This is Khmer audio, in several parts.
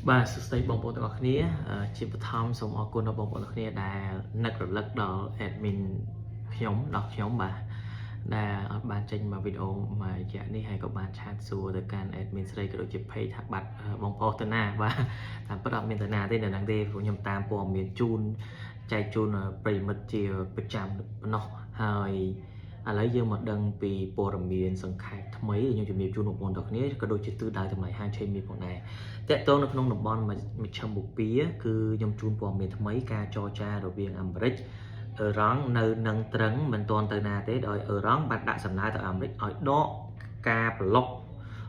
បាទសួស្តីបងប្អូនទាំងអស់គ្នាជាបឋមសូមអរគុណដល់បងប្អូនទាំងអស់គ្នាដែលនឹករលឹកដល់ admin ខ្ញុំដល់ខ្ញុំបាទដែលអត់បានចេញមកវីដេអូមួយរយៈនេះហើយក៏បាន chat សួរទៅកាន់ admin ស្រីក៏ដូចជា page ថាបាត់បងប្អូនទៅណាបាទតាមពិតអត់មានទៅណាទេនៅហ្នឹងទេព្រោះខ្ញុំតាមព័ត៌មានជូនចែកជូនប្រិយមិត្តជាប្រចាំប៉ុណ្ណោះហើយឥឡូវយើងមកដឹងពីព័ត៌មានសង្ខេបថ្មីខ្ញុំជំរាបជូនបងប្អូនទាំងគ្នាក៏ដូចជាទិសដៅតម្លៃហាងឆេងមាសផងដែរ តកតងនៅក្នុងតំបន់មជ្ឈិមបូព៌ាគឺខ្ញុំជូនព័ត៌មានថ្មីការចរចារវាងអាមេរិកអឺរ៉ង់នៅនឹងត្រឹងមិនទាន់ទៅណាទេដោយអឺរ៉ង់បានដាក់សំណើទៅអាមេរិកឲ្យដកការប្លុក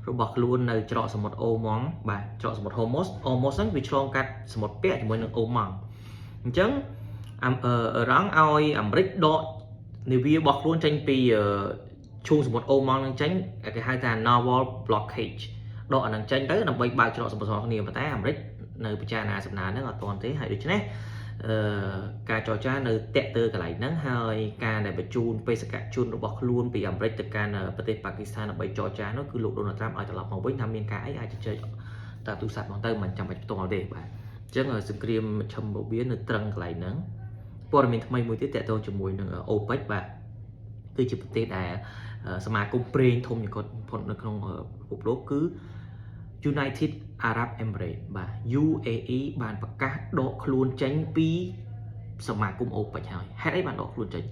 របស់ខ្លួននៅច្រកសមុទ្រអូម៉ង់បាទច្រកសមុទ្រហូម៉ូសអូម៉ូសហ្នឹងវាឆ្លងកាត់សមុទ្រពាក់ជាមួយនឹងអូម៉ង់អញ្ចឹងអាអឺរ៉ង់ឲ្យអាមេរិកដកនាវារបស់ខ្លួនចេញពីឈូងសមុទ្រអូម៉ង់ហ្នឹងចេញគេហៅថា naval blockade ដកអានឹងចេញទៅដើម្បីបើកច្រកសមុទ្រគ្នាប៉ុន្តែអាមេរិកនៅពិចារណាសំណើហ្នឹងអត់ទាន់ទេហើយដូច្នេះអឺការចរចានៅតាក់ទើកន្លែងហ្នឹងហើយការដែលបញ្ជូនបេសកជនរបស់ខ្លួនពីអាមេរិកទៅកាន់ប្រទេសប៉ាគីស្ថានដើម្បីចរចានោះគឺលោកដូណាល់ត្រាំឲ្យត្រឡប់មកវិញថាមានការអីអាចជជែកតាមទូរស័ព្ទមកទៅមិនចាំបាច់ផ្ទាល់ទេបាទអញ្ចឹងសង្គ្រាមមជ្ឈិមបូព៌ានៅត្រឹងកន្លែងហ្នឹងព័ត៌មានថ្មីមួយទៀតតកតងជាមួយនឹង OPEC បាទគឺជាប្រទេសដែលសមាគមប្រេងធំជាងគាត់ផុតនៅក្នុងពិភពលោកគឺ United Arab Emirates បាទ UAE បានប្រកាសដកខ្លួនចេញពីសមាគម OPEC ហើយហេតុអីបានដកខ្លួនចេញ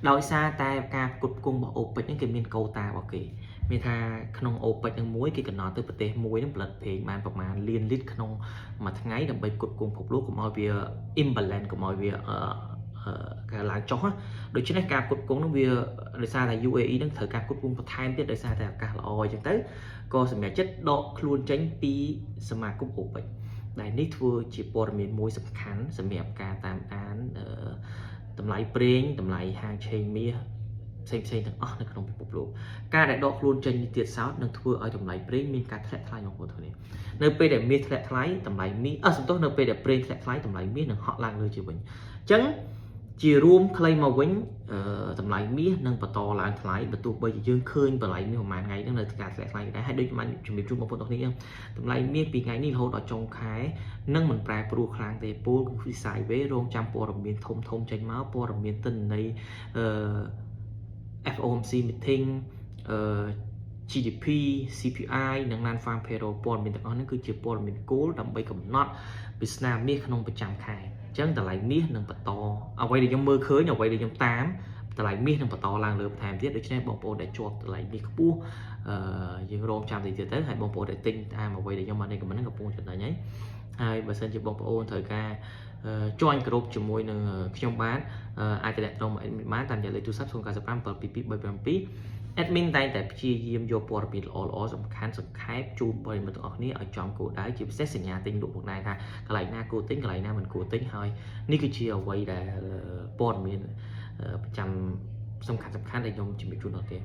ដោយសារតែការផ្គត់ផ្គង់របស់ OPEC ហ្នឹងគេមានកូតារបស់គេមានថាក្នុង OPEC នឹងមួយគេកំណត់ទៅប្រទេសមួយហ្នឹងផលិតប្រេងបានប្រមាណលានលីត្រក្នុងមួយថ្ងៃដើម្បីផ្គត់ផ្គង់ពិភពលោកកុំឲ្យវា imbalance កុំឲ្យវាការឡើងចុះដូច្នេះការផ្គត់ផ្គង់នោះវាដោយសារតែ UAE នឹងត្រូវការផ្គត់ផ្គង់បន្ថែមទៀតដោយសារតែឱកាសល្អអញ្ចឹងទៅក៏សម្រេចចិត្តដកខ្លួនចេញពីសមាគម OPEC ដែលនេះធ្វើជាព័ត៌មានមួយសំខាន់សម្រាប់ការតាមដានតម្លៃប្រេងតម្លៃហាងឆេងមាសផ្សេងផ្សេងទាំងអស់នៅក្នុងពិភពលោកការដែលដកខ្លួនចេញនេះទៀតសោតនឹងធ្វើឲ្យតម្លៃប្រេងមានការធ្លាក់ថ្លៃបងប្អូនទាំងនេះនៅពេលដែលមាសធ្លាក់ថ្លៃតម្លៃមាសអឺសំទោសនៅពេលដែលប្រេងធ្លាក់ថ្លៃតម្លៃមាសនឹងហក់ឡើងលើជាវិញអញ្ចឹងជារួមខ្លីមកវិញតម្លៃមាសនឹងបន្តឡើងថ្លៃបើទោះបីជាយើងឃើញតម្លៃមាសប្រហែលថ្ងៃហ្នឹងនៅការធ្លាក់ថ្លៃដែរហើយដូចបានជំរាបជូនបងប្អូនទាំងគ្នាតម្លៃមាសពីថ្ងៃនេះរហូតដល់ចុងខែនឹងមិនប្រែប្រួលខ្លាំងទេពូលគឺវិស័យវេរងចាំព័ត៌មានធំធំចេញមកព័ត៌មានទិន្នន័យអឺ FOMC meeting GDP CPI និង Non Farm Payroll ព័ត៌មានទាំងអស់ហ្នឹងគឺជាព័ត៌មានគោលដើម្បីកំណត់វាសនាមាសក្នុងប្រចាំខែអញ្ចឹងតម្លៃមាសនឹងបន្តអ្វីដែលខ្ញុំមើលឃើញអ្វីដែលខ្ញុំតាមតម្លៃមាសនឹងបន្តឡើងលើបន្ថែមទៀតដូច្នេះបងប្អូនដែលជាប់តម្លៃមាសខ្ពស់យើងរងចាំតិចទៀតទៅហើយបងប្អូនដែលទិញតាមអ្វីដែលខ្ញុំបាន recommend ហ្នឹងកំពុងចំណេញហើយហើយបើសិនជាបងប្អូនត្រូវការ join ក្រុមជាមួយនឹងខ្ញុំបានអាចទំនាក់ទំនងមក admin បានតាមរយៈលេខទូរស័ព្ទ095 722 372 admin តែងតែព្យាយាមយកព័ត៌មានល្អៗសំខាន់សង្ខេបជូនប្រិយមិត្តទាំងអស់គ្នាឲ្យចំគោលដៅជាពិសេសសញ្ញាទិញលក់ផងដែរថាកន្លែងណាគួរទិញកន្លែងណាមិនគួរទិញហើយនេះគឺជាអ្វីដែលព័ត៌មានប្រចាំសំខាន់សំខាន់ដែលខ្ញុំជំរាបជូនដល់ទេ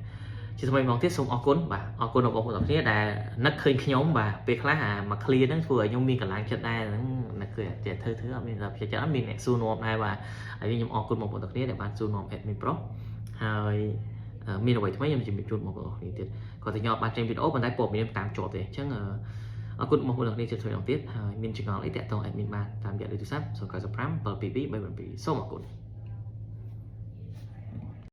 ជាថ្មីម្ដងទៀតសូមអរគុណបាទអរគុណដល់បងប្អូនទាំងគ្នាដែលនឹកឃើញខ្ញុំបាទពេលខ្លះអាមួយឃ្លាហ្នឹងធ្វើឲ្យខ្ញុំមានកម្លាំងចិត្តដែរហ្នឹងនឹកឃើញតែធ្វើធ្វើអត់មានដល់ចិត្តអត់មានអ្នកសួរនាំដែរបាទហើយខ្ញុំអរគុណបងប្អូនទាំងគ្នាដែលបានសួរនាំ admin pro ហើយមានអ្វីថ្មីខ្ញុំជំរាបជូនបងប្អូនគ្នាទៀតគាត់តែខ្ញុំអត់បានចេញវីដេអូប៉ុន្តែព័ត៌មានតាមជាប់ទេអញ្ចឹងអរគុណបងប្អូនទាំងគ្នាជាថ្មីម្ដងទៀតហើយមានចម្ងល់អីតាក់ទង admin បានតាមរយៈលេខទូរស័ព្ទ095 722 372សូមអរគុណ។